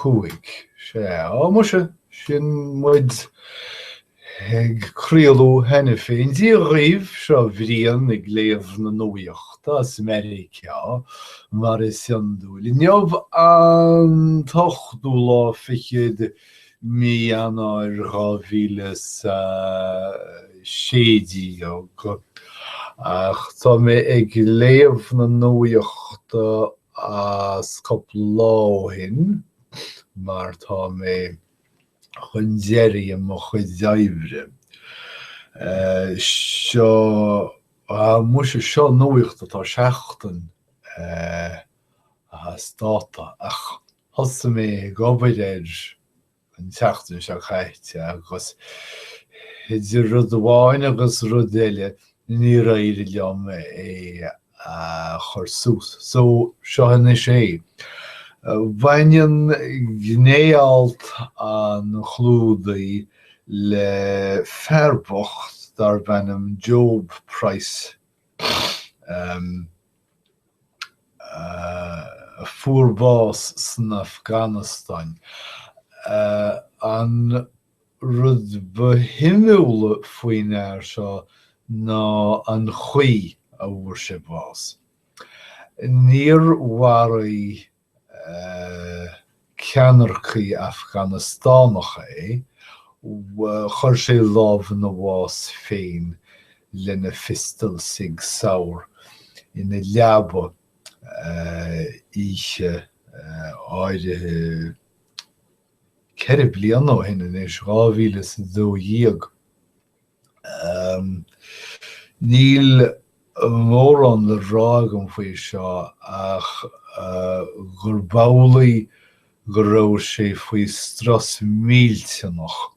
5. Sea, á muise, sin muid ag craoladh cheana féin. Dia dhaoibh, seo Brian ag léamh na nuachta as Meiriceá, mar is iondúil. Inniu an t-ochtú lá fichead mí Eanáir 2016, ach tá mé ag léamh na nuachta as cúpla lá ó shin mar tá mé chun deiridh i mo chuid oibre. Seo, ah muise, seo nuacht atá seachtain as dáta ach thosaigh mé ag obair air an tseachtain seo caite agus idir rud amháin agus rud eile níor éirigh liom é a chur suas. So, seo anois é. Baineann gné-alt an chlúdaigh le fear bocht darb ainm Job Price. a fuair bás san Afganastáin. An rud ba shuimiúla faoin fhear seo ná an chaoi a bhfuair sé bás. Níor mharaigh ceannaircigh Afganastánacha é, chuir sé lámh ina bhás féin lena phiostal Sig Sauer ina leaba oíche áirithe 4 bliana ó shin anois, 2012. Níl mórán le rá agam faoi seo ach gurb amhlaidh go raibh sé faoi strus millteanach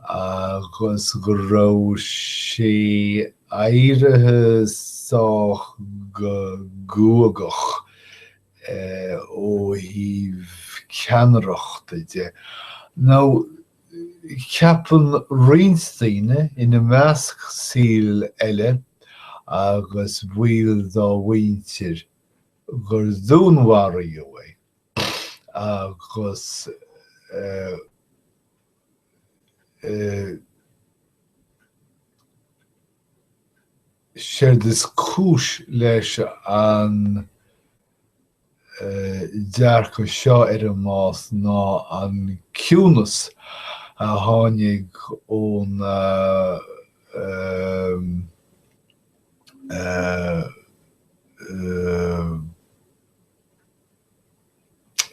agus go raibh sé éirithe sách guagach ó thaobh ceannaireachta de. Nó Ceapann roinnt daoine, ina measc saol eile agus baill dá mhuintir, gur dúnmharaíodh é agus séard is cúis leis an dearcadh seo ar an mbás ná an ciúnas a tháinig óna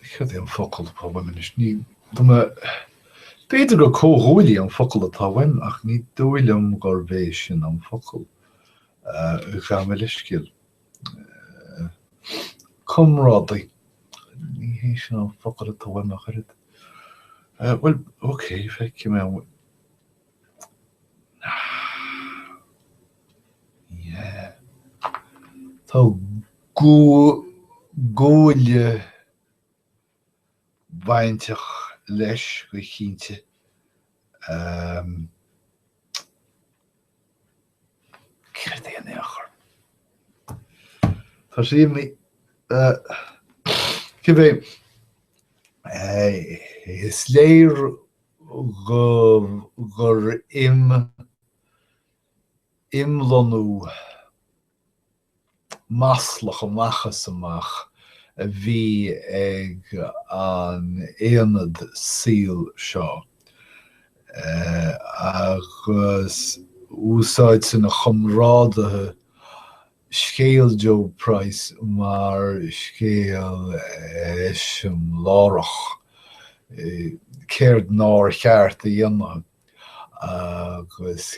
céard é an focal atá uaim anois? Ní, tá mé, b'fhéidir gur comhghuaillí an focal atá uaim ach ní dóigh liom gurb é sin an focal. Gabh mo leithscéal. Comrádaí. Ní hé sin an focal atá uaim ach oiread. Bhuel, ok, feicfidh mé an bhfuil. Ní hea. Tá guaille bainteach leis go cinnte. Céard é in aon chor? Tá sé imithe. Cibé, is léir gur imlonnú maslach amach is amach a bhí ag an aonad saoil seo agus úsáideann a chomrádaithe scéal Job Price mar scéal eiseamláireach, céard nár cheart a dhéanamh agus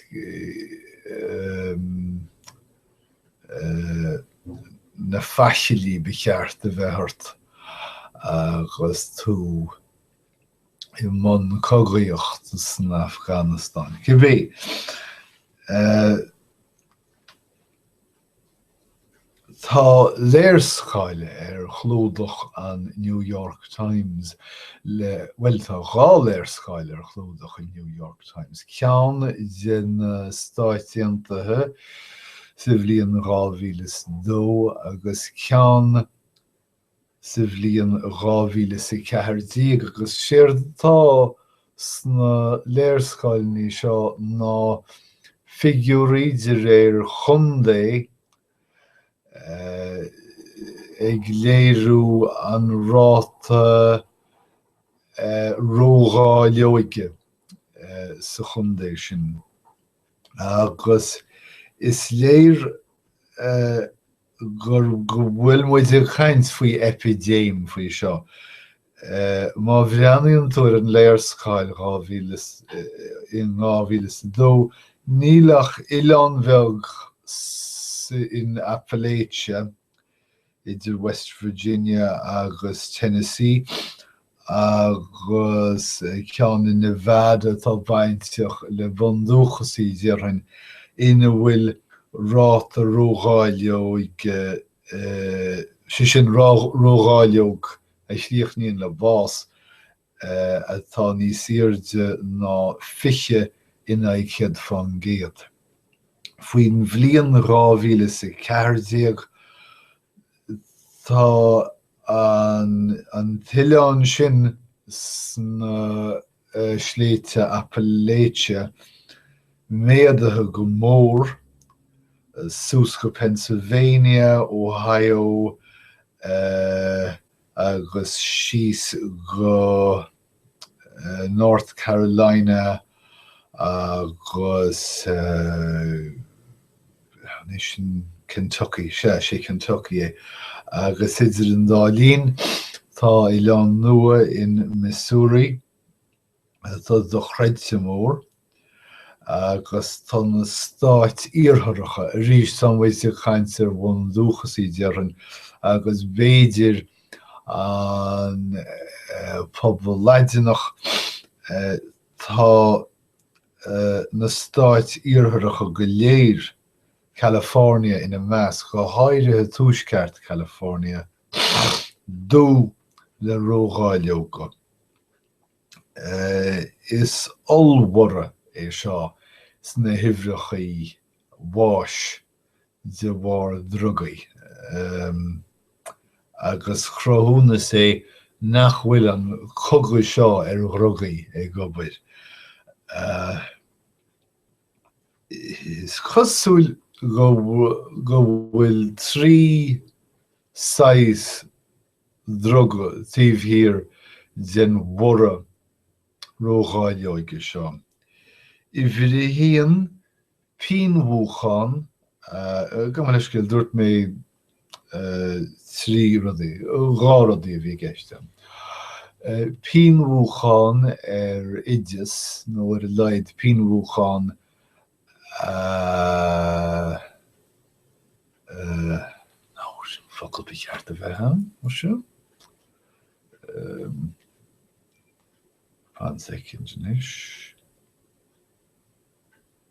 na faisillí ba cheart a bheith ort agus tú i mbun cogaíochta san Afganastáin. Cibé. Tá léarscáil ar chlúdach an New York Times le, bhuel, tá 2 léarscáil ar chlúdach an New York Times, ceann de na Stáit Aontaithe sa bhliain 2002 agus ceann. sa bhliain 2014 agus séard atá sna léarscáileanna seo ná figiúirí de réir chontae ag léiriú an ráta ródháileoige sa chontae sin. Agus is léir gur go bhfuil muid ag caint faoi eipidéim faoi seo. Má bhreathnaíonn tú ar an léarscáil 2000 in 2002, níl ach oileán bheag in Appalachia, idir West Virginia agus Tennessee, agus ceann i Nevada atá bainteach le bundúchasaigh, déarfainn, ina bhfuil ráta ródháileoige, sé sin, ródháileog a chríochnaíonn le bás, atá níos airde ná 20 in aghaidh 100%. Faoin bhliain 2014, tá an t-oileán sin sna sléibhte Appalachia méadaithe go mór, suas go Pennsylvania, Ohio, agus síos go North Carolina agus an é sin Kentucky? Sea, sé Kentucky é. Agus idir an dá linn, tá oileán nua in Missouri. atá dochreidte mór, agus tá na stáit iartharacha, arís tá muid ag caint ar bhundúchasaigh déarfainn, agus b'fhéidir an pobal Laidineach, tá na stáit iartharacha go léir, California ina measc, go háirithe tuaisceart California, dubh le ródháileoga. Is ollbhorradh é seo sna huimhreacha bháis de bharr drugaí, agus cruthúnas é nach bhfuil an cogadh seo ar dhrugaí ag obair. Is cosúil go bhfuil 3 saghas druga taobh thiar den bhorradh ródháileoige seo. Uimhir a haon, pianmhúchán, gabh mo leithscéal, dúirt mé 3 rudaí, 2 rudaí a bhí i gceist ann. Pianmhúchán ar oideas, nó ar a laghad pianmhúchán a nó sin focal ba cheart a bheith ann, mar sin. Fan soicind anois.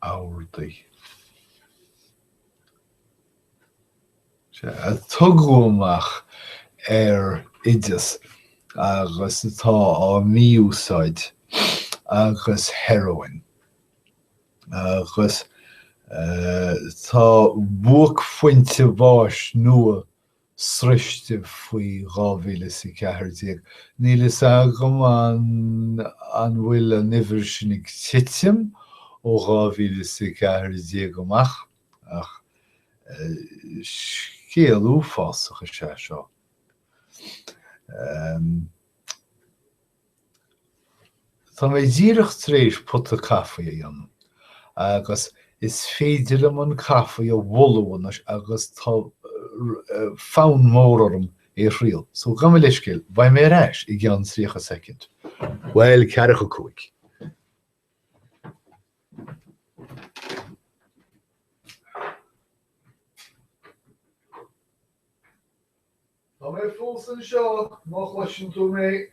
Ordaigh. Sea, a tugadh amach ar oideas agus atá á mí-úsáid agus heroin. Agus tá buaicphointe báis nua sroichte faoi 2014. Níl fhios agam an an bhfuil an uimhir sin ag titim ó 2014 amach, ach scéal uafásach is ea seo. Tá mé díreach tar éis pota caife a dhéanamh agus is féidir liom an caife a bholú anois agus tá fonn mór orm é a thriail. So gabh mo leithscéal, beidh mé ar ais i gceann 30 soicind. Bhuel, ceathracha 5. Tá mé fós anseo, má chloiseann tú mé.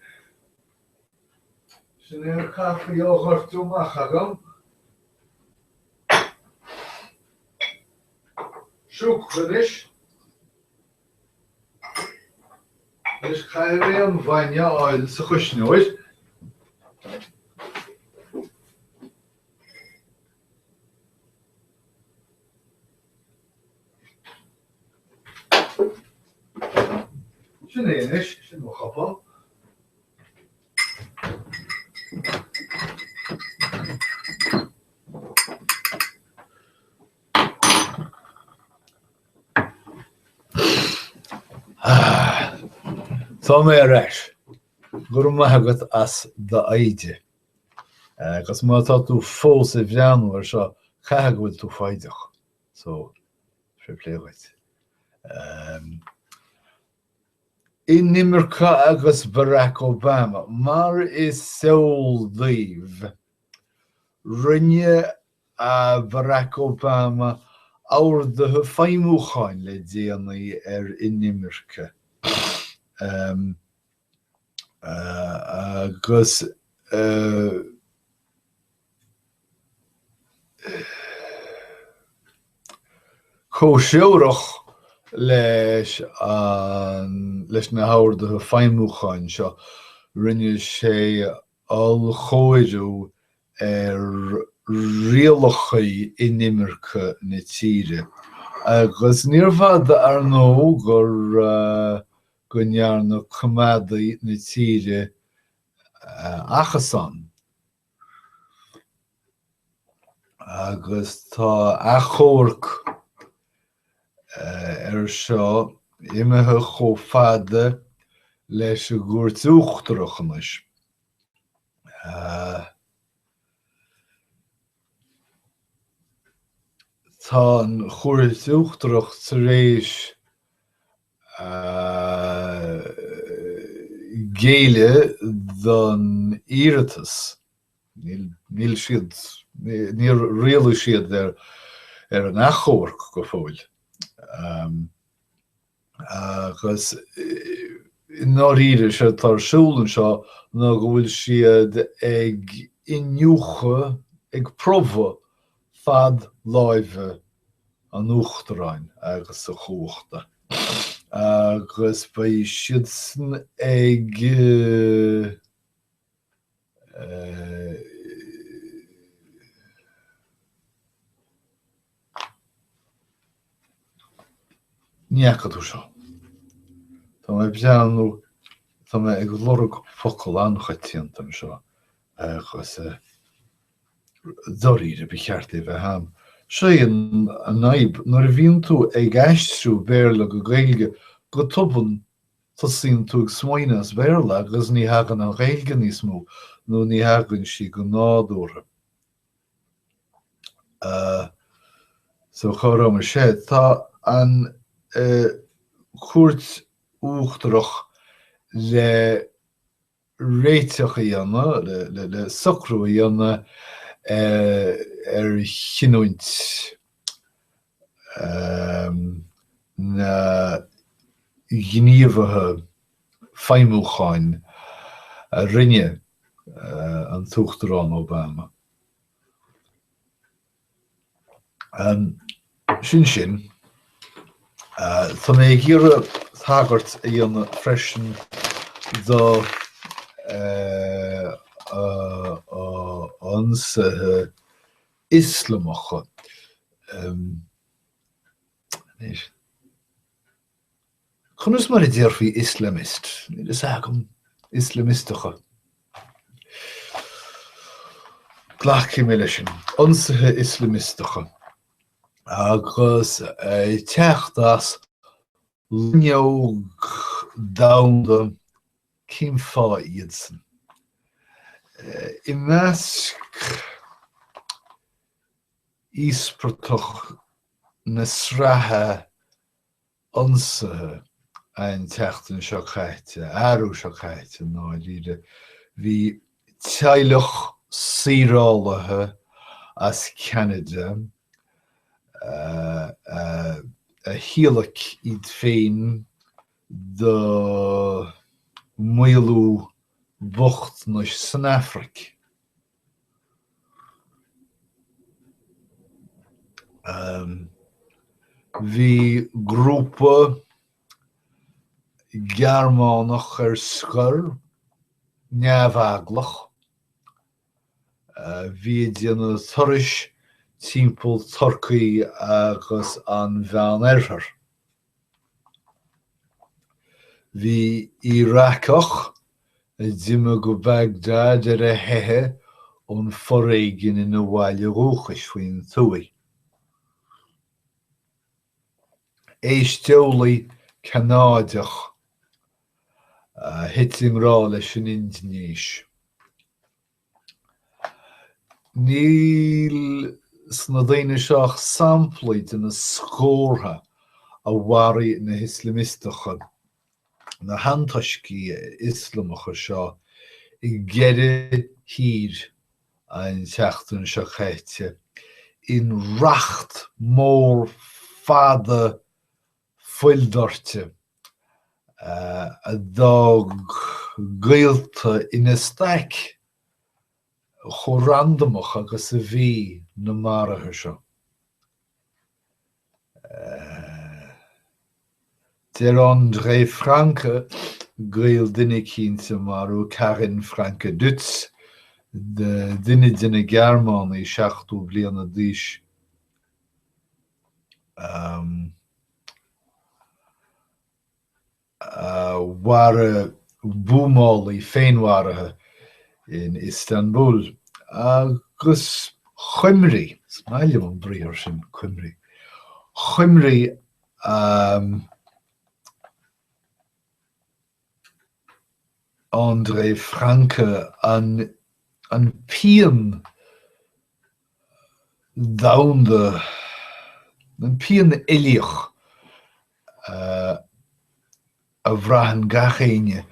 Sin é an caife á dhoirteadh amach agam. Siúcra anois. Anois caithfidh mé an bhainne a fháil sa chuisneoir. Sin é anois, sin mo chupán. Tá mé ar ais. Go raibh maith agat as d'fhoighde. Agus má tá tú fós ag breathnú air seo, caithfidh go bhfuil tú foighdeach. So, fair play dhuit. Inimirce agus Barack Obama. Mar is eol daoibh, rinne Barack Obama orduithe feidhmiúcháin le déanaí ar inimirce agus comhthreomhar leis an leis na horduithe feidhmiúcháin seo, rinne sé ollchóiriú ar rialacha inimirce na tíre. Agus níorbh fhada, ar ndóigh, gur go ndearna coimeádaí na tíre achasán. Agus tá achomharc air seo imithe chomh fada leis an gCúirt Uachtarach anois. Tá an Chúirt Uachtarach tar éis géilleadh don iarratas. Níl siad, níor rialaigh siad ar an achomharc go fóill. Agus i ndáiríre, is éard atá ar siúl anseo ná go bhfuil siad ag iniúchadh, ag promhadh fad láimhe an Uachtaráin agus a chumhachta. Agus beidh siadsan ag. Ní fhaca tú seo. Tá mé ag breathnú, tá mé ag lorg focal an-choitianta anseo agus dáiríre ba cheart é a bheith a'm. Seo í an fhadhb, nuair a bhíonn tú ag aistriú Béarla go Gaeilge, go tobann tosaíonn tú ag smaoineamh as Béarla agus ní thagann an Ghaeilge níos mó nó ní thagann sí go nádúrtha. So cá raibh mise? Tá an Chúirt Uachtarach le réiteach a dhéanamh, le socrú a dhéanamh ar chinniúint na ngníomhartha feidhmiúcháin a rinne an tUachtarán Obama. Sin sin. Tá mé ag iarraidh tagairt a dhéanamh freisin do ionsaithe Ioslamacha. Anois. Conas mar a déarfaí Islamist? Níl a fhios agam. Ioslamisteacha. Glacfaidh mé leis sin. Ionsaithe Ioslamisteacha. Agus teacht as loinneog domhanda, cén fáth iadsan? I measc íospartach na sraithe ionsaithe an tseachtain seo caite, arú seo caite i ndáiríre, bhí teaghlach saorálaithe as Ceanada a thíolaic iad féin do mhaolú bochtanais san Afraic. Bhí grúpa Gearmánach ar scor, neamheaglach, a bhí ag déanamh turais timpeall Turcaí agus an Mheán-Oirthir. Bhí Iarácach a d'imigh go Bagdad ar a theitheadh ón bhforéigean ina bhaile dhúchais faoin tuaith. Éisteolaí Canáideach a thit i ngrá leis an Indinéis. Níl sna daoine seo ach samplaí de na scórtha a mharaigh na hIoslamisteacha, na hantoiscigh Ioslamacha seo i gceithre thír an tseachtain seo caite, in racht mór fada fuildoirte a d'fhág gaolta ina staic chomh randamach agus a bhí na maruithe seo. Deir André Franke, gaol duine eicínt a maraíodh, Karin Franke-Dutz, duine de na Gearmánaigh 70 bliana d'aois, a mharaigh buamálaí féinmharaithe in Istanbul agus choimrigh, is maith liom an briathar sin, coimrigh, choimrigh André Franke an pian domhanda, an pian uilíoch a bhraitheann gach éinne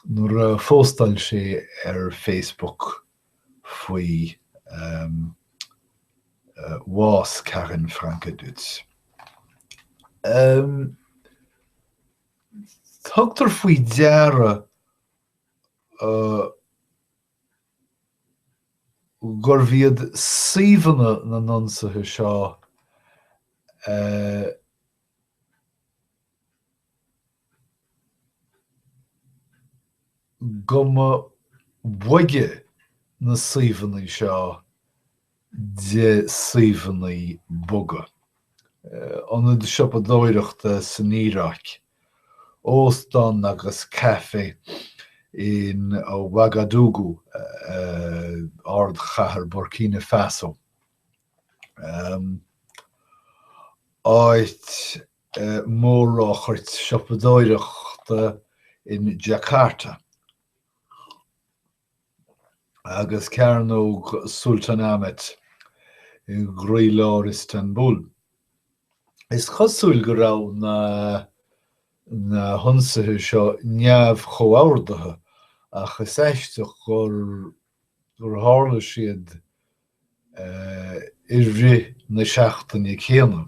nuair a phóstáil sé ar Facebook faoi bhás Karin Franke-Dutz. Tugtar faoi deara gurbh iad suíomhanna na n-ionsaithe seo go mba bhoige na suíomhanna seo de suíomhanna boga. Ionad siopadóireachta san Iaráic, óstán agus caife in Ouagadougou, ardchathair Burkina Faso. Áit mór-ráchairt siopadóireachta in Jakarta. agus Cearnóg Sultanahmet i gcroílár Istanbul. Is cosúil go raibh na na hionsaithe seo neamh-chomhordaithe ach is aisteach gur gur tharla siad i rith na seachtaine céanna.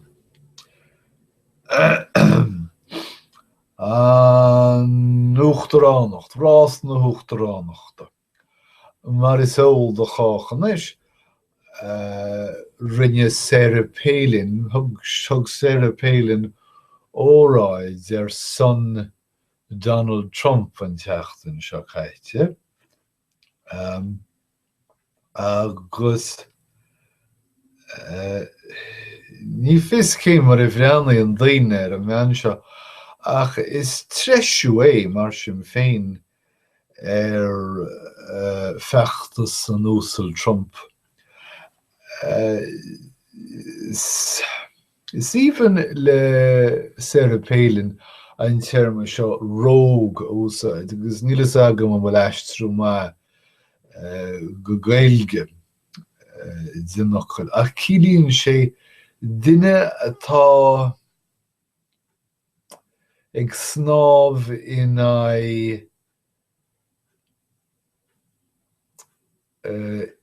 An Uachtaránacht, rás na hUachtaránachta. Mar is eol do chách anois, rinne Sarah Palin, thug Sarah Palin óráid ar son Donald Trump an tseachtain seo caite. Agus ní fios cé mar a bhreathnaíonn daoine ar an mbean seo, ach is treisiú é, mar sin féin, ar feachtas an Uasail Trump. Is aoibhinn le Sarah Palin an téarma seo 'rogue' a úsáid agus níl fhios agam an bhfuil aistriú maith go Gaeilge den fhocal ach ciallaíonn sé duine atá ag snámh in aghaidh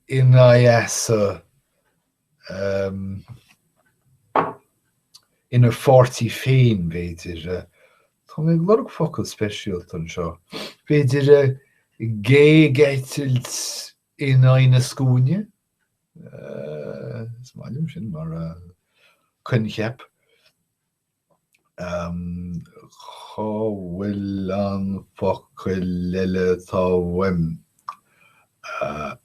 in aghaidh easa ina pháirtí féin, b'fhéidir. Tá mé ag lorg focal speisialta anseo. B'fhéidir gé ag eitilt in aghaidh na scuaine? Is maith liom sin mar coincheap. Cá bhfuil an focal eile atá uaim?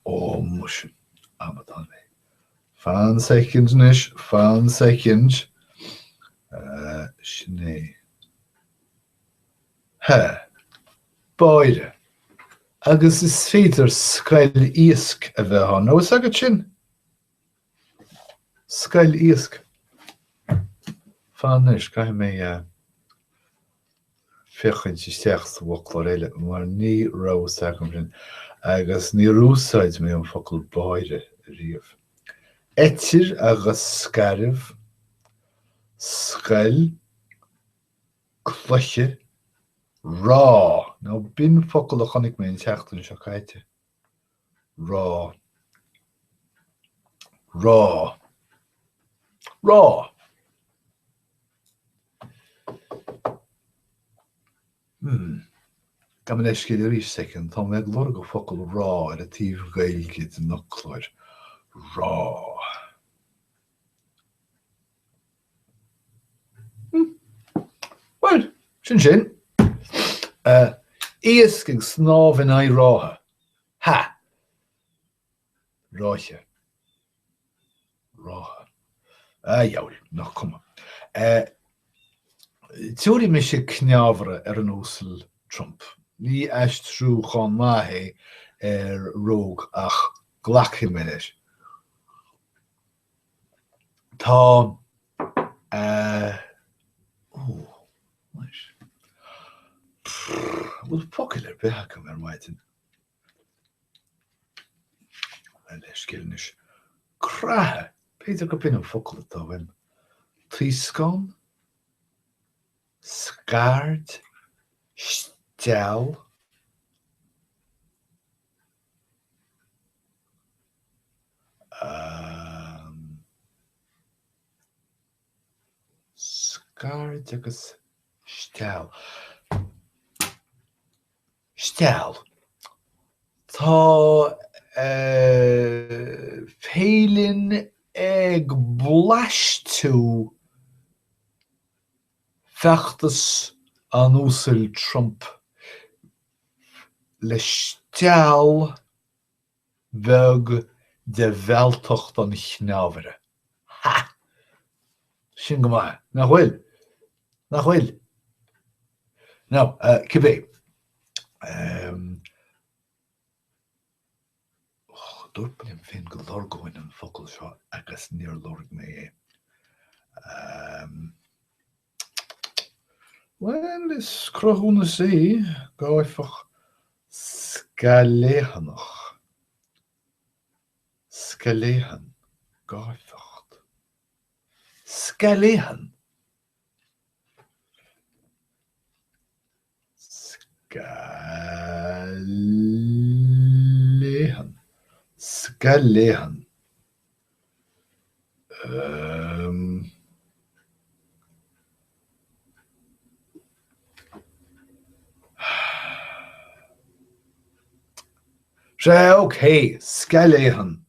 Ó muise, amadán mé. Fan soicind anois, fan soicind. Sin é. Ha. Báire. Agus is féidir scoil iasc a bheith ann, raibh fhios agat sin? Scoil iasc. Fan anois, caithfidh mé féachaint isteach sa bhfoclóir eile mar ní raibh fhios agam sin agus níor úsáid mé an focal báire riamh. Eitir agus scairbh, scoil, cloiche, ráth. Now b'in focal a chonaic mé an tseachtain seo caite. Ráth. Ráth. Ráth. Hmm. Gabh mo leithscéal arís, soicind. Tá mé ag lorg an focal ráth ar an taobh Gaeilge den fhoclóir. Ráth. Bhuel, sin sin. Iasc ag snámh in aghaidh rátha. Ha! Ráithe. Rátha. A dheabhail, nach cuma. Tiúrfaidh mise cneámhaire ar an Uasal Trump. Ní aistriúchán maith é ar rogue ach glacfaidh mé leis. Tá ó, anois. An bhfuil focail ar bith agam ar maidin? Leithscéal anois. Creathadh! B'fhéidir gurb in an focal atá uaim. Taoscán? Scaird? Steall? Scaird agus steall. Steall. Tá Palin ag blaistiú feachtas an Uasail Trump le steall bheag de mhealltacht an chneámhaire. Ha! Sin go maith, nach bhfuil? Nach bhfuil? Now, cibé. Dúirt mé liom féin go lorgóinn an focal seo agus níor lorg mé é. Bhuel, is cruthúnas é gáifeach scailéathanach. Scailéathan. Gáifeacht. Scailéathan! Scailéathan. Scailéathan. Sea, ok, scailéathan.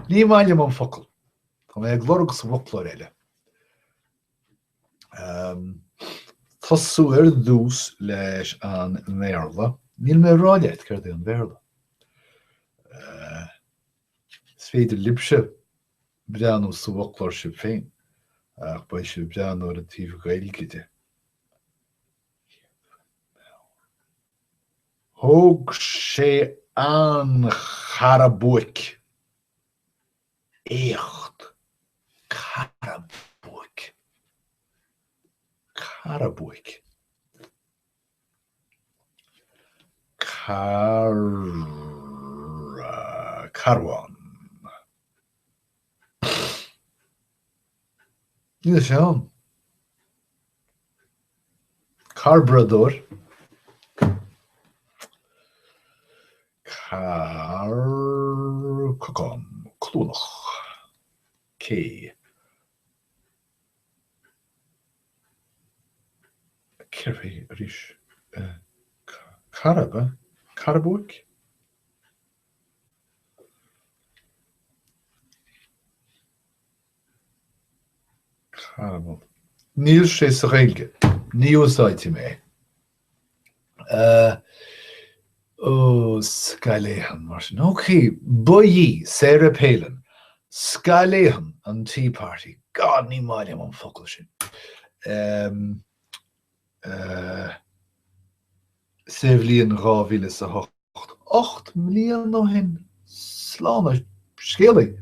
Ní maith liom an focal. Tá mé ag lorg sa bhfoclóir eile. Tosú ar dtús leis an mBéarla. Níl mé ag rá leat céard é an Béarla. Is féidir libhse breathnú sa bhfoclóir sibh féin, ach beidh sibh ag breathnú ar an taobh Gaeilge de. Thóg sé an-charabuaic. Éacht. Carabuaic. Carabuaic. Car... Carbhán. Níl sé ann. Carbradóir. Car... Cocán. Cluanach. Cé. Cérbh é arís? Carab? Carabuaic? Carball. Níl sé sa Ghaeilge. Ní úsáidfidh mé é. Ó, scailéathan, mar sin. Ok, ba í Sarah Palin. Scailéathan an Tea Party, God, ní maith liom an focal sin, sa bhliain 2008, 8 mbliana ó shin, slán an scéalaí!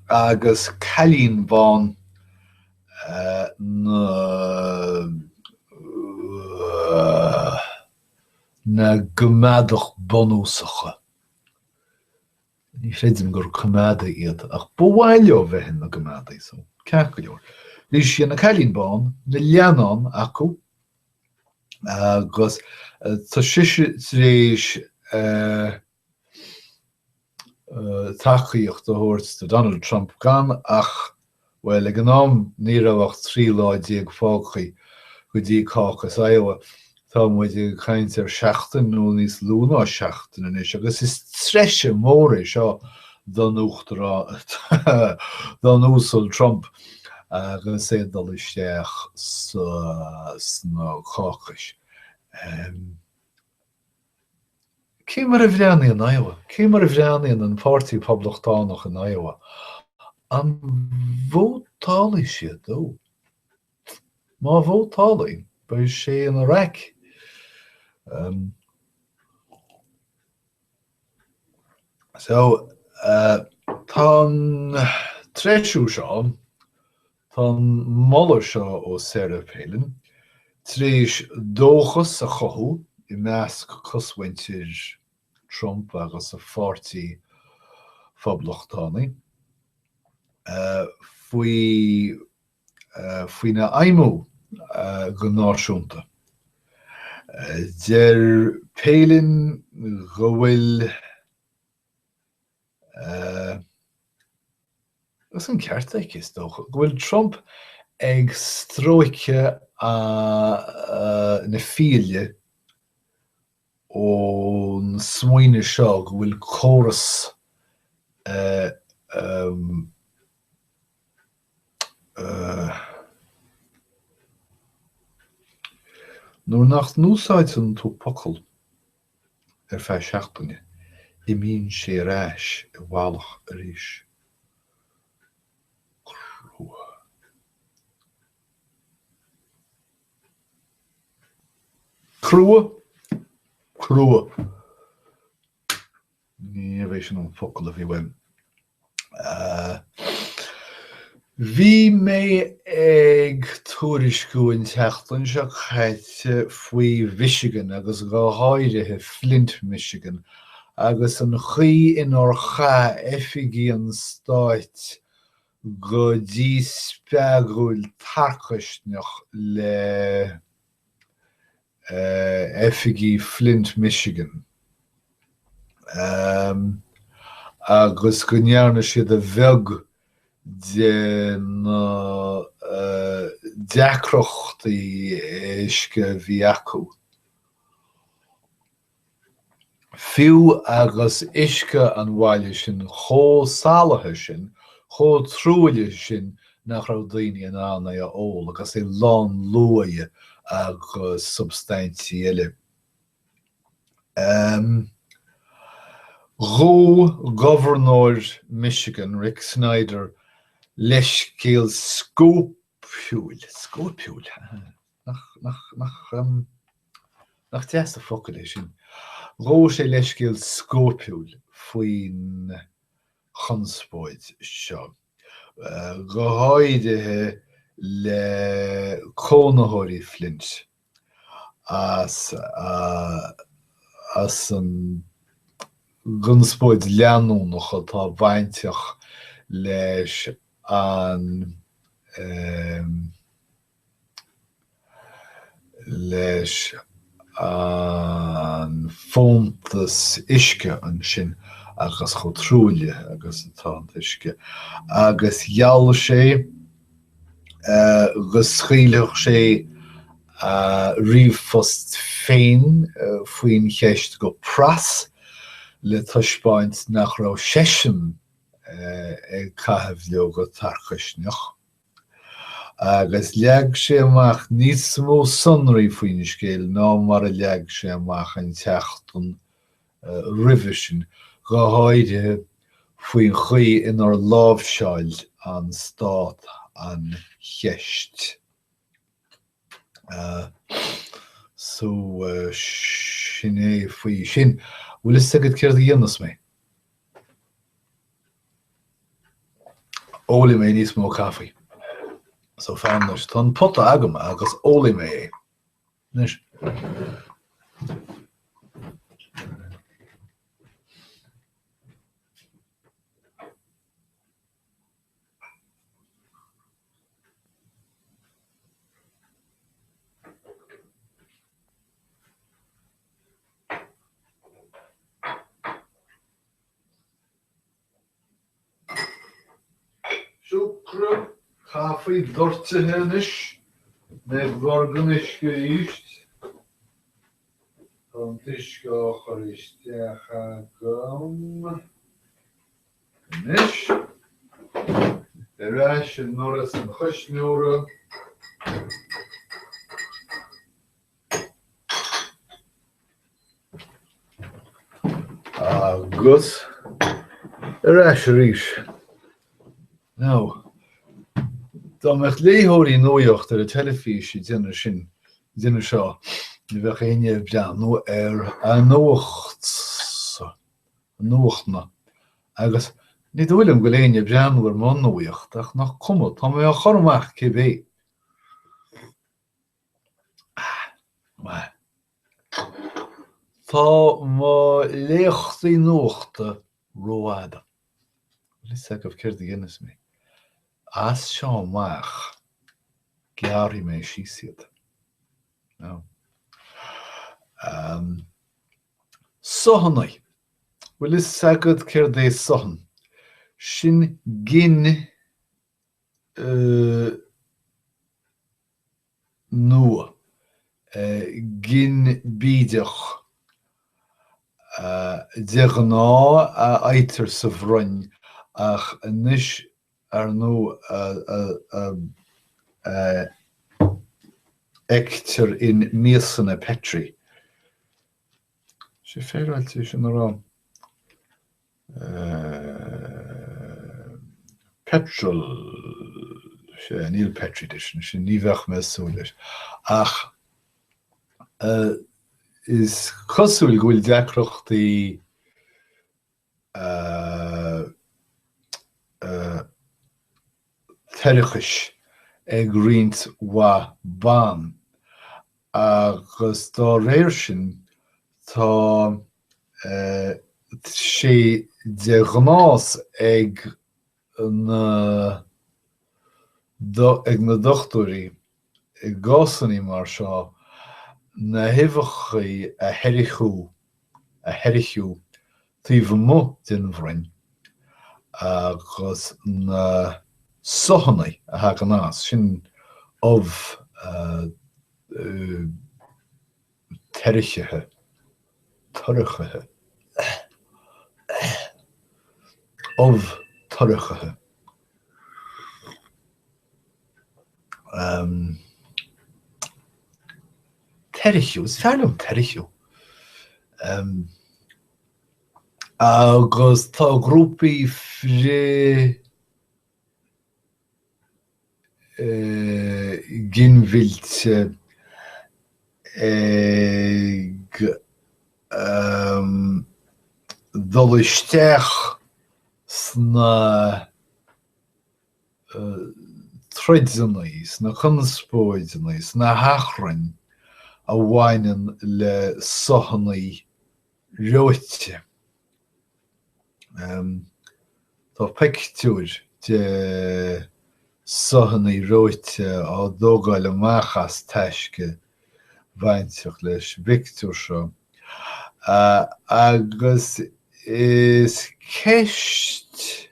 Agus Cailín Bán na na gcoimeádach bunúsacha. Ní chreidim gur coimeádaigh iad, ach ba mhaith leo bheith ina gcoimeádaigh, so, ceart go leor. Bhí sí ina cailín bán, na leannáin acu, agus tá sise tar éis tacaíocht a thabhairt do Donald Trump gan ach, bhuel, ag an am ní raibh ach 13 lá fágtha go dtí Caucus Iowa. Tá muid ag caint ar sheachtain nó níos lú ná seachtain anois agus is treise mór é seo don Uachtarán, don Uasal Trump agus é ag dul isteach sna cácais. Cé mar a bhreathnaíonn Iowa? Cé mar a bhreathnaíonn an Páirtí Poblachtánach in Iowa? An vótálfaidh siad dó? Má vótálfaidh, beidh sé ina raic. So, tá an treisiú seo, tá an moladh seo ó Sarah Palin tar éis dóchas a chothú i measc cosmhuintir Trump agus a pháirtí Phoblachtánaigh faoi faoina fheidhmiú go náisiúnta. Deir Palin go bhfuil agus an ceart aici, is dócha, go bhfuil Trump ag stróiceadh na fiaile ón smaoineamh seo go bhfuil córas Nuair nach n-úsáideann tú focal ar feadh seachtaine, imíonn sé ar ais i bhfalach arís. Crua. Crua? Crua. Níorbh é sin an focal a bhí uaim. Bhí mé ag tuairisciú an tseachtain seo caite faoi Mhichigan agus go háirithe Flint, Michigan agus an chaoi inar chaith oifigigh an stáit go díspeagúil tarcaisneach le oifigigh Flint, Michigan agus go ndearna siad a bheag de na deacrachtaí uisce a bhí acu. Fiú agus uisce an bhaile sin chomh salaithe sin, chomh truaillithe sin nach raibh daoine in ann é a ól agus é lán luaidhe agus substaintí eile. Ghabh Gobharnóir Michigan, Rick Snyder, leithscéal scóipiúil, scóipiúil? Nach, nach, nach, nach deas an focal é sin. Ghabh sé leithscéal scóipiúil faoin chonspóid seo, go háirithe le cónaitheoirí Flint as, as an gconspóid leanúnach atá bainteach leis an leis an bhfóntas uisce ansin agus chomh truaillithe agus atá an t-uisce. Agus gheall sé go scaoilfeadh sé a ríomhphost féin faoin cheist go pras le taispeáint nach raibh seisean ag caitheamh leo go tarcaisneach. Agus leag sé amach níos mó sonraí faoin scéal ná mar a leag sé amach an tseachtain roimhe sin. Go háirithe faoin chaoi inar láimhseáil an stát an cheist. So, sin é faoi sin. Bhfuil fhios agat céard a dhéanfas mé? Ólfaidh mé níos mó caife. So, fan anois. Tá an pota agam agus ólfaidh mé é. Anois. Siúcra, caife doirtithe anois, mé ag lorg an uisce arís. Tá an t-uisce á chur isteach agam anois. Ar ais i ndoras an chuisneora. Agus ar ais arís. Now, dá mbeadh léitheoirí nuaíocht ar an teilifís ag déanamh sin, ag déanamh seo, ní bheadh éinne ag breathnú ar a nuacht, a nuachtna. Agus ní dóigh liom go bhfuil éinne ag breathnú ar mo nuaíocht, ach nach cuma, tá mé á chur amach cibé. Maith. Tá mo léachtaí nuachta rófhada. Bhfuil fhios agaibh céard a dhéanfas mé? As seo amach, gearrfaidh mé síos iad. Now. Suthanna. Bhfuil fhios agat céard é suthan? Sin gin nua, gin bídeach, de ghnáth a fhaightear sa bhroinn ach anois ar ndóigh a fheictear in miasanna Petri. Sé féaráilte é sin a rá. Petrol, sea, níl Petri dish ansin, ní bheadh mé ag súil leis. Ach is cosúil go bhfuil deacrachtaí toirchis ag roinnt mhaith ban agus dá réir sin tá sé de ghnás ag na ag na dochtúirí i gcásanna mar seo na huibheacha a thoirchiú a thoirchiú taobh amuigh den bhroinn agus na suthanna a thagann as, sin ubh toirchithe, toirchithe, ubh toirchithe. Toirchiú, is fearr liom toirchiú. Agus tá grúpaí frith ginmhillte ag dul isteach sna troideanna, sna conspóideanna, sna hachrainn a bhaineann le suthanna reoite. Tá pictiúir de suthanna reoite á dtógáil amach as taisce bainteach leis an bpictiúr seo agus is ceist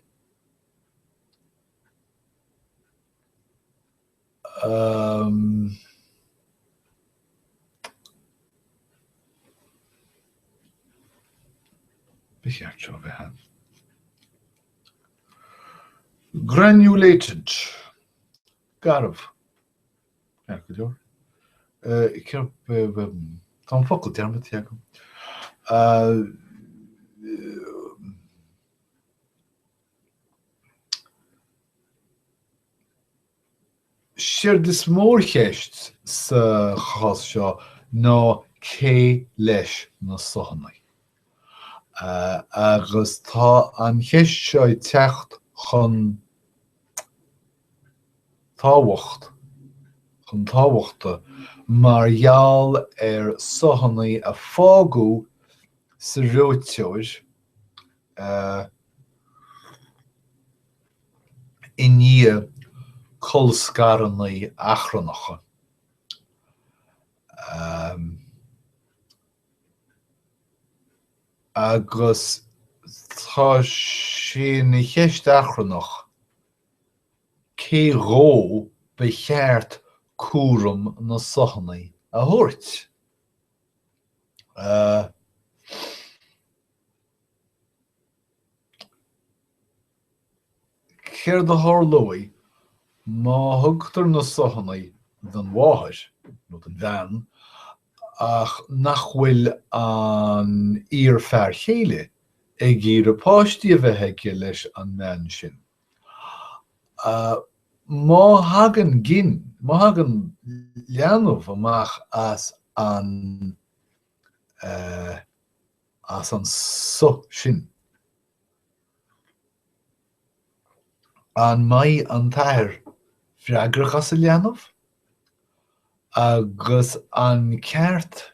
Ba cheart seo a bheith ann. Granulated. Garbh. Ceart go leor. Tá an focal dearmadta agam. Séard is mórcheist sa chás seo ná cé leis na suthanna? Agus tá an cheist seo ag teacht chun tábhacht chun tábhachta mar gheall ar suthanna a fágadh sa reoiteoir i ndiaidh colscaranna achrannacha. Agus tá sé ina cheist achrannach cé dhó ba cheart cúram na suthanna a thabhairt. Céard a tharlóidh má thugtar na suthanna don mháthair, nó don bhean, ach nach bhfuil an iar-fhear chéile ag iarraidh páistí a bheith aige leis an mbean sin? Má thagann gin, má thagann leanbh amach as an as an suth sin. An mbeidh an t-athair freagrach as an leanbh? Agus an ceart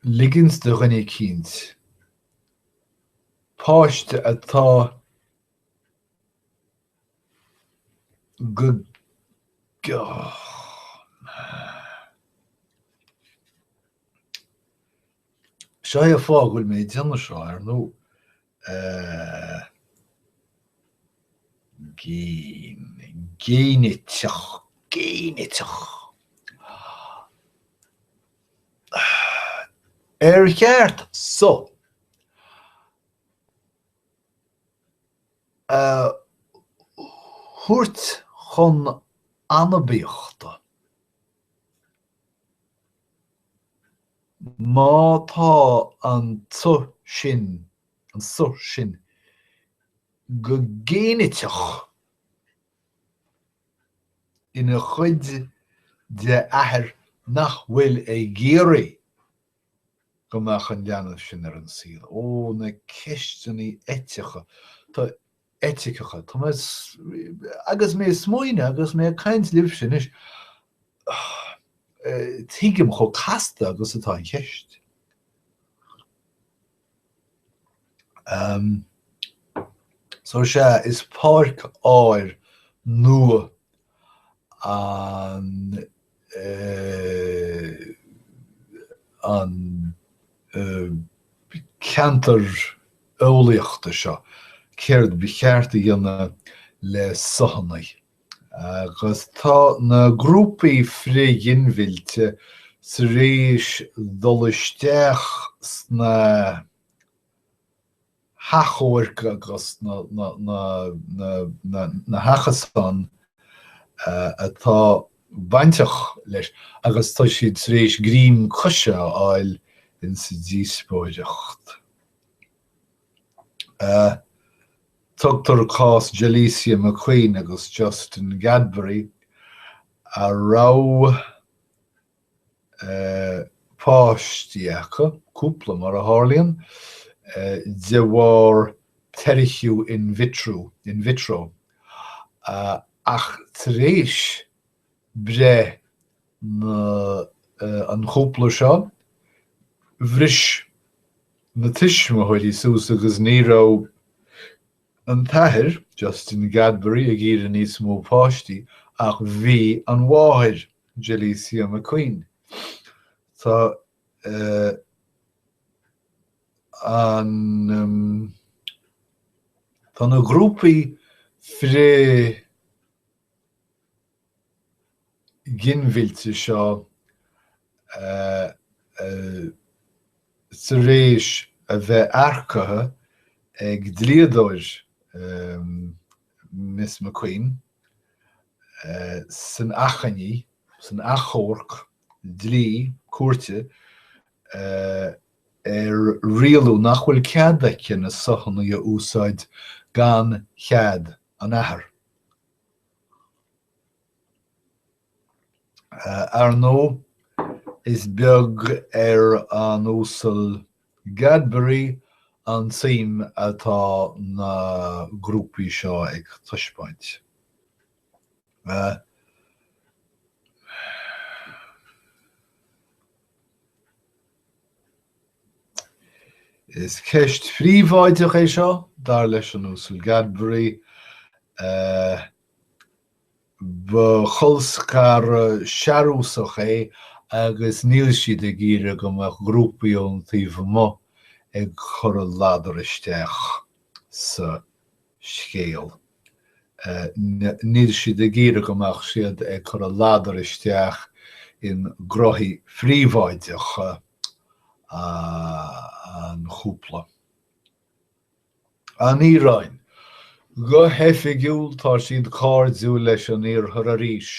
ligint do dhuine eicínt páiste atá go Seo é an fáth go bhfuil mé ag déanamh seo, ar ndóigh. Géiniteach, géiniteach. Ar cheart suth a thabhairt chun anabaíochta. Má tá an tsuth sin, an suth sin go géiniteach ina chuid de athair nach bhfuil ag iarraidh go mbeadh an leanbh sin ar an saol. Ó, na ceisteanna eiteacha, tá, eiticeacha, tá mé, agus mé ag smaoineamh agus mé ag caint libhse anois, tuigim chomh casta agus atá an cheist. So sea, is páirc áir nua an an ceantar eolaíochta seo, céard ba cheart a dhéanamh le suthanna. Agus tá na grúpaí frith-ghinmhillte tar éis dul isteach sna hachomhairc agus na hachasáin atá bainteach leis agus tá siad tar éis greim coise a fháil insa díospóireacht. Tugtar cás Jalesia McQueen agus Justin Gadberry a raibh páistí acu, cúpla mar a tharlaíonn, de bharr teirciú in vitro, in vitro, ach tar éis breith na an chúpla seo, bhris na tuismitheoirí suas agus ní raibh an t-athair, Justin Gadberry, ag iarraidh níos mó páistí ach bhí an mháthair. Jalesia McQueen. Tá an Tá na grúpaí frith-ghinmhillte seo tar éis a bheith earcaithe ag dlíodóir Miss McQueen san achainí, san achomharc dlí, cúirte. Ar rialú nach bhfuil cead aici na suthanna a úsáid gan chead an athar. Ar ndóigh, is beag ar an Uasal Gadberry an tsuim atá na grúpaí seo ag taispeáint. Is ceist phríobháideach é seo, dar leis an Uasal Gadberry. Ba cholscaradh searúsach é agus níl siad ag iarraidh go mbeadh grúpaí ón taobh amuigh ag cur a ladar isteach sa scéal. Níl siad ag iarraidh go mbeadh siad ag cur a ladar isteach in gnóthaí phríobháideacha an chúpla. An Iaráin. Go hoifigiúil tá siad cairdiúil leis an Iarthar arís.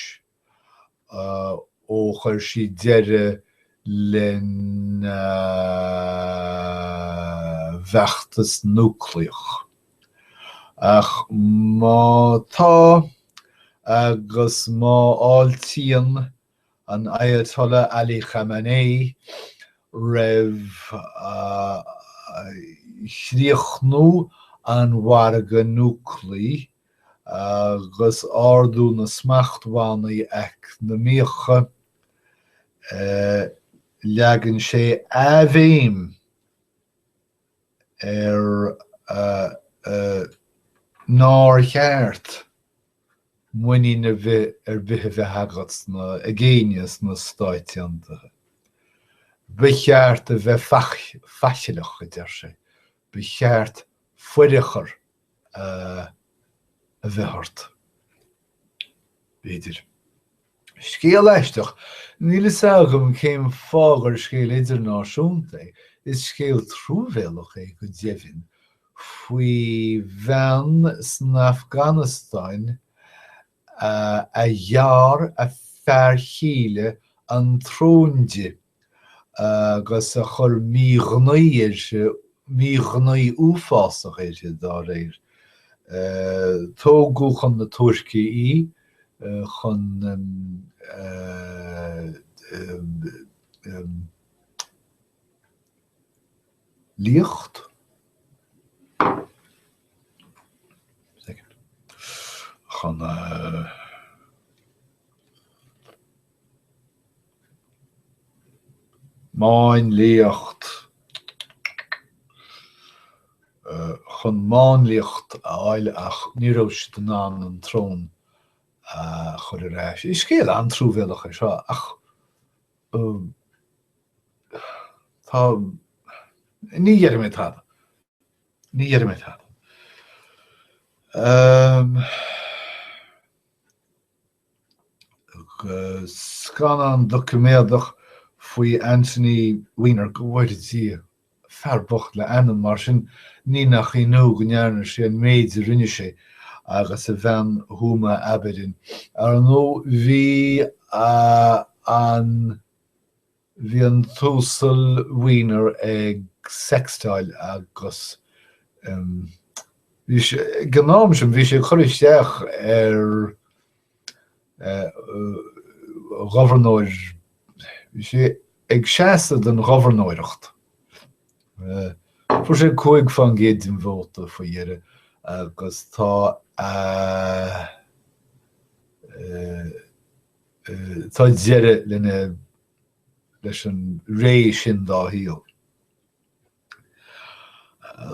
ó chuir siad deireadh lena bhfeachtas núicléach. Ach má tá, agus má fháiltíonn an Ayatollah Ali Khamenei roimh chríochnú an mhargaidh núicléigh, agus ardú na smachtbhannaí eacnamaíocha, leagann sé athbhéim ar nár cheart muinín ar bith ar bith a bheith agat sna, ag éinne sna Stáit Aontaithe. Ba cheart a bheith faichilleach, a deir sé. Ba cheart fuireachar a bheith ort, b'fhéidir. Scéal aisteach. Níl fhios agam cén fáth gur scéal idirnáisiúnta é, is scéal truamhéalach é go deimhin, faoi bhean san Afganastáin a ghearr a fear chéile an tsrón di agus a chuir míghnaoi uirthi, míghnaoi uafásach uirthi dá réir. Tógadh chun na Tuirce í chun liacht? Second. Chun máinliacht chun máinliacht a fháil ach ní raibh siad in ann an tsrón a chur ar ais. Is scéal an-truamhéalach é seo ach tá, ní dhéarfaidh mé tada. Ní dhéarfaidh mé tada. Scannán doiciméadach faoi Anthony Weiner, go bhfóire Dia, fear bocht le ainm mar sin, ní nach ionadh go ndearna sé an méid a rinne sé, agus a bhean Huma Abedin. Ar ndóigh bhí an Bhí an tUasal Weiner ag sextáil agus bhí sé, ag an am sin, bhí sé ag cur isteach ar ghobharnóir, bhí sé ag seasamh don ghobharnóireacht. Fuair sé 5% den vóta faoi dheireadh agus tá a tá deireadh lena leis an ré sin dá shaol.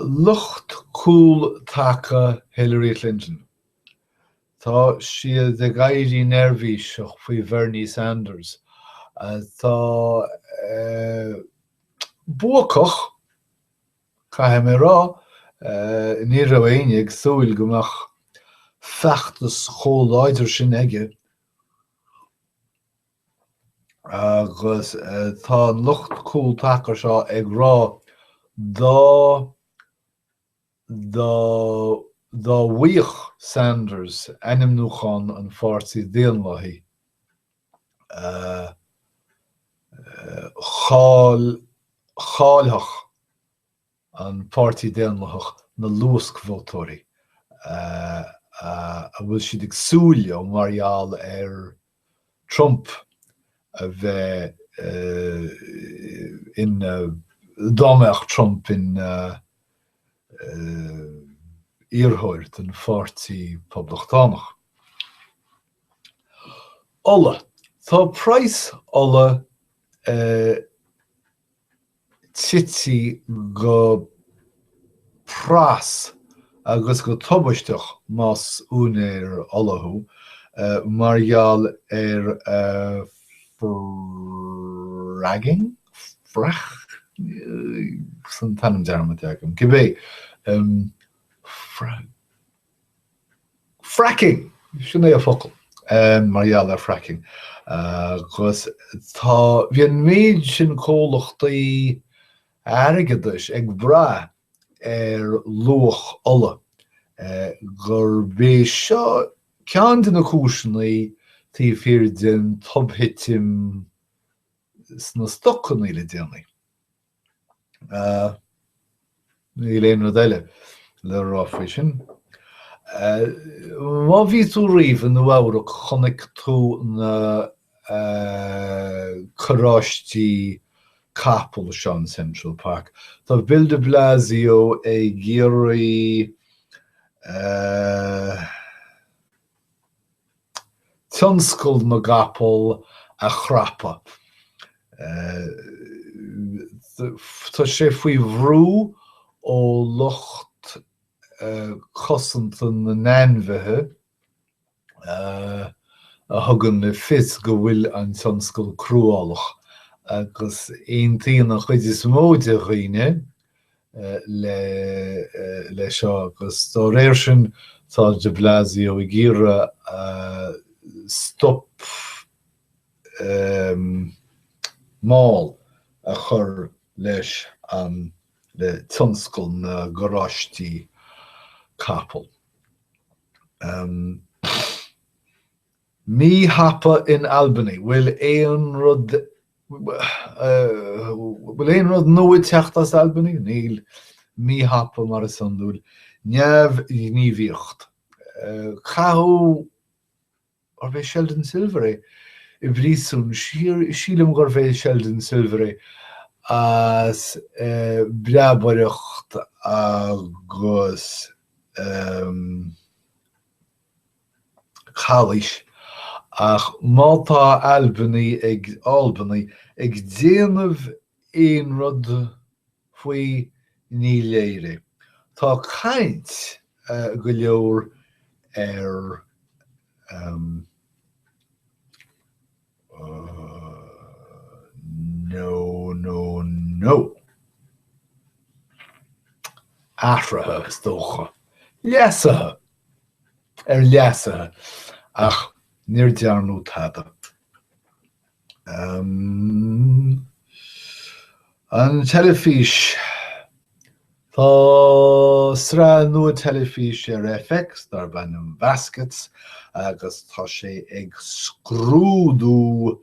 Lucht cúl taca Hillary Clinton. Tá siad ag éirí neirbhíseach faoi Bhernie Sanders, atá buacach, caithfidh mé a rá. Ní raibh éinne ag súil go mbeadh feachtas chomh láidir sin aige. Agus tá an lucht cúl taca seo ag rá dá dá dá bhfaigheadh Sanders ainmniúchán an Pháirtí Daonlathaigh, cháil. Chaillfeadh an Páirtí Daonlathach na luascvótóirí a bhfuil siad ag súil leo mar gheall ar Trump a bheith ina, dá mbeadh Trump ina iarrthóir don Pháirtí Poblachtánach. Ola. Tá praghas ola tite go pras agus go tubaisteach más úinéir ola thú, mar gheall ar fragging? Frac? Tá an t-ainm dearmadta agam. Cibé. Fracking! Sin é an focal, mar gheall ar fracking. Agus tá, bhí an méid sin comhlachtaí airgeadais ag brath ar luach ola gurb é seo ceann de na cúiseanna taobh thiar den tobthitim sna stocanna le déanaí. Níl aon rud eile le rá faoi sin. Má bhí tú riamh i Nua Eabhrac chonaic tú na carráistí capall seo in Central Park. Tá Bill de Blasio ag iarraidh tionscal na gcapall a chrapadh. Tá sé faoi bhrú ó lucht cosanta na n-ainmhithe a thugann le fios go bhfuil an tionscal cruálach agus aontaíonn an chuid is mó de dhaoine le seo agus dá réir sin tá de Blasio ag iarraidh stop mall a chur leis an le tionscal na gcarráistí capall. Mí thapa in Albany, bhfuil aon rud bhfuil aon rud nua ag teacht as Albany? Níl. Mí thapa mar is iondúil. Neamhghníomhaíocht. Caitheadh, arbh é Sheldon Silver é, i bpríosún, sílim gurbh é Sheldon Silver é, as breabaireacht agus calaois, ach má tá Albany ag Albany ag déanamh aon rud faoi ní léir é. Tá caint go leor ar No, no, no. Athruithe, is dócha. Leasuithe. Ar leasuithe. Ach níor dearnadh tada. An teilifís. Tá sraith nua teilifíse ar FX darb ainm Baskets agus tá sé ag scrúdú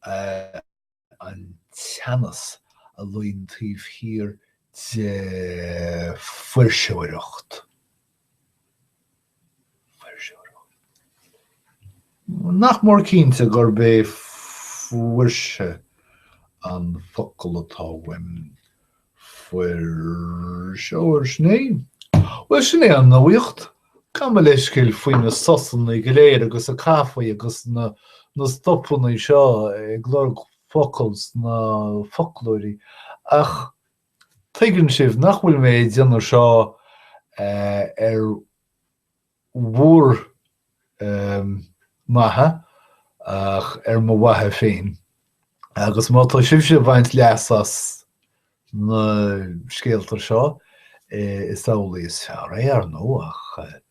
an teannas a luíonn taobh thiar de fuirseoireacht. Nach mór cinnte gurb é fuirse an focal atá uaim. Fuirseoir, sin é? Bhuel, sin é an nuaíocht. Gabh mo leithscéal faoi na sosanna go léir agus na caifí agus na stopanna seo ag lorg focal sna foclóirí ach tuigeann sibh nach bhfuil mé ag déanamh seo ar bhur maithe ach ar mo mhaithe féin. Agus má tá sibhse ag baint leas as na scéalta seo, is amhlaidh is fearr é, ar ndóigh, ach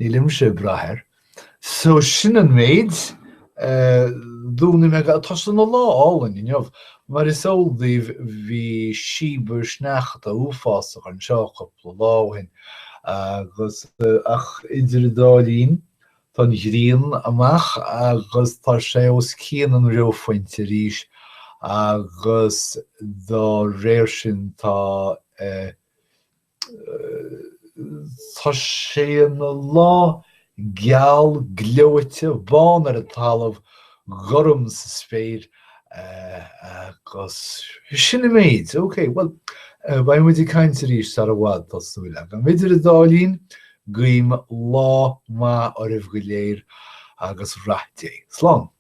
Nílimse ag brath air. So sin an méid. Dúnfaidh mé, tá sé ina lá álainn inniu. Mar is eol daoibh bhí síobadh sneachta uafásach anseo cúpla lá ó shin agus ach idir an dá linn tá an ghrian amach agus tá sé os cionn an reophointe arís. Agus dá réir sin tá Tá sé ina lá geal, gleoite, bán ar an talamh, gorm sa spéir agus sin an méid. Ok, bhuel, beidh muid ag caint arís sar i bhfad, tá súil agam. Idir an dá linn, guím lá maith oraibh go léir agus rath Dé. Slán!